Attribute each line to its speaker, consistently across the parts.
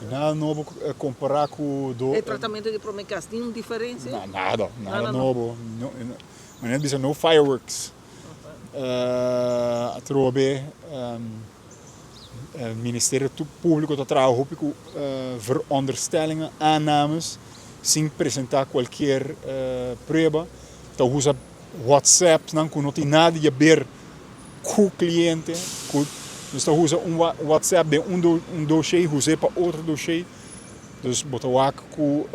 Speaker 1: Nada nobo kompará ku do.
Speaker 2: E tratamentu di promé kas tin un diferensia?
Speaker 1: No, nada, nada
Speaker 2: Nada
Speaker 1: nobo. No, no, manera bisa no fireworks. Atrobe Ministerio Públiko ta traha hopi ku veronderstellingen, aannames, sin presentá kualkier prueba. Ta usa WhatsAppnan ku no tin nada di haber ku kliente, ku nos ta usa un WhatsApp den un dossier, us'é pa otro dossier. Dus bo ta wak ku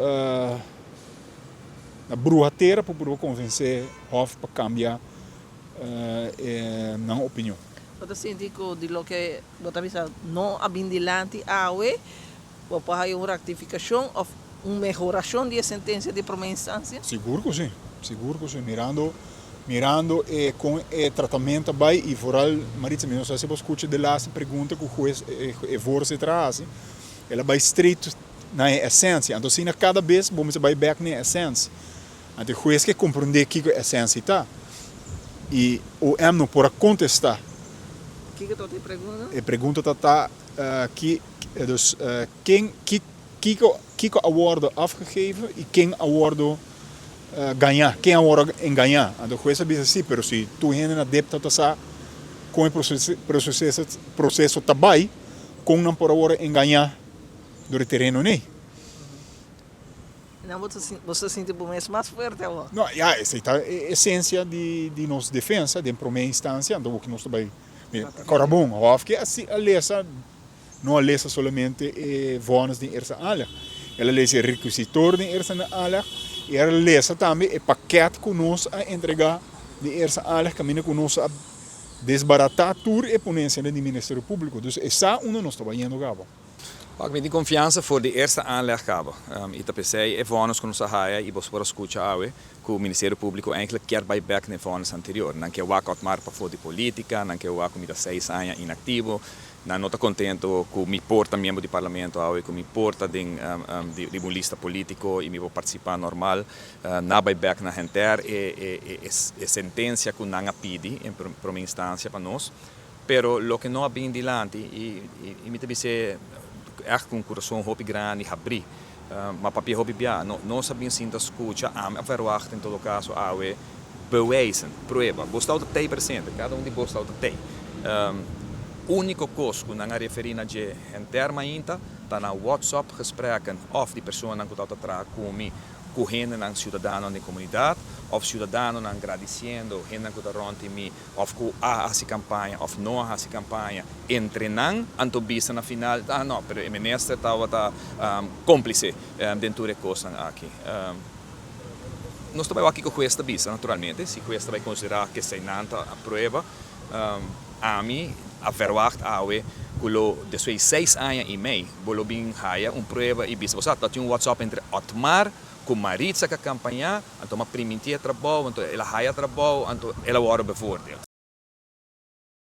Speaker 1: na bruha tera pa purba konvensé Hof pa kambia nan opinion.
Speaker 2: Bo ta sinti ku di loke bo ta bisa no a bin dilanti awe, bo por haya un raktifikashon òf un mehorashon di e sentensia di promé instansia?
Speaker 1: Sigur ku si, sigur ku si. Mirando mirando e kon e tratamentu a bai i vooral, Maritza, mi no sa si bo skucha de laatste pregunta ku hues e voorzitter a hasi, el a bai straight na e esensia. Anto asina kada bes bo mester bai bèk na e esensia. Anto e hues ke komprondé kiko e esensia ta. I OM no por a kontestá.
Speaker 2: Kiko ta e pregunta?
Speaker 1: E pregunta ta ta ki dus ken ki kiko kiko a wòrdu afgegeven i ken a wòrdu gañá, ken a wòrdu engañá. Anto hues a bisa si, pero si tur hende na dep ta ta sa kon e proseso ta bai, kon nan por a wòrdu engañá dor e tereno nei.
Speaker 2: Nan bo ta sinti bo mes mas fuerte awor?
Speaker 1: No, ya, esei ta e esensia di nos defensa den promé instansia, anto bo nos ta bai kòrda bon. Hòf ke a lesa, no a lesa solamente e vònis den eerste aanleg, el a lesa e rekisitor den eerste aanleg i el a lesa tambe e pakèt ku nos a entregá den eerste aanleg kaminda ku nos a desbaratá tur e ponensianan di Ministerio Públiko. Dus e sa unda nos ta bayendo kaba.
Speaker 3: Wak, mi tin konfiansa for di eerste aanleg kaba. I ta p'esei e vònis ku nos a haya i boso por a skucha awe ku Ministerio Públiko eindelijk kier bai bèk na e vònis anterior. Nan ke wak Otmar pafó di polítika, nan ke wak ku mi ta 6 aña inaktivo, nan no ta kontento ku mi por ta miembro di parlamento awe, ku mi por ta den riba un lista polítiko i mi por partisipá normal. Nan a bai bèk na henter e sentensia ku nan a pidi en promé instansia pa nos. Pero loke no a bin dilanti i mi ta bis'é ègt ku un kurason hopi grandi habrí, ma papia hopi bia, no nos a bin sinta skucha, ami a verwagt en todo kaso awe bewijzen, prueba. Bo stau ta tei presente, kada un di bo stau ta tei. Úniko kos ku nan a referí na dje henter mainta ta na WhatsApp gesprekken òf di personanan ku tabata traha ku mi ku hendenan siudadanonan den komunidat òf siudadanonan gradisiendo hendenan ku ta rònt di mi òf ku a hasi kampaña òf no a hasi kampaña entre nan, anto bisa na final, ah no, pero e minister tabata kómplise den tur e kosnan aki. Nos ta bai wak kiko hues ta bisa, naturalmente, si hues ta bai konsiderá ku esei nan ta a prueba. Ami a verwagt awe ku lo despues di 6 aña i mei bo lo bin haya un prueba i bisa, bo sa, tatin un WhatsApp entre Otmar ku Maritza ku a kampañá, anto m'a primintié trabou, anto el a haya trabou, anto el a wòrdu bevoordeeld.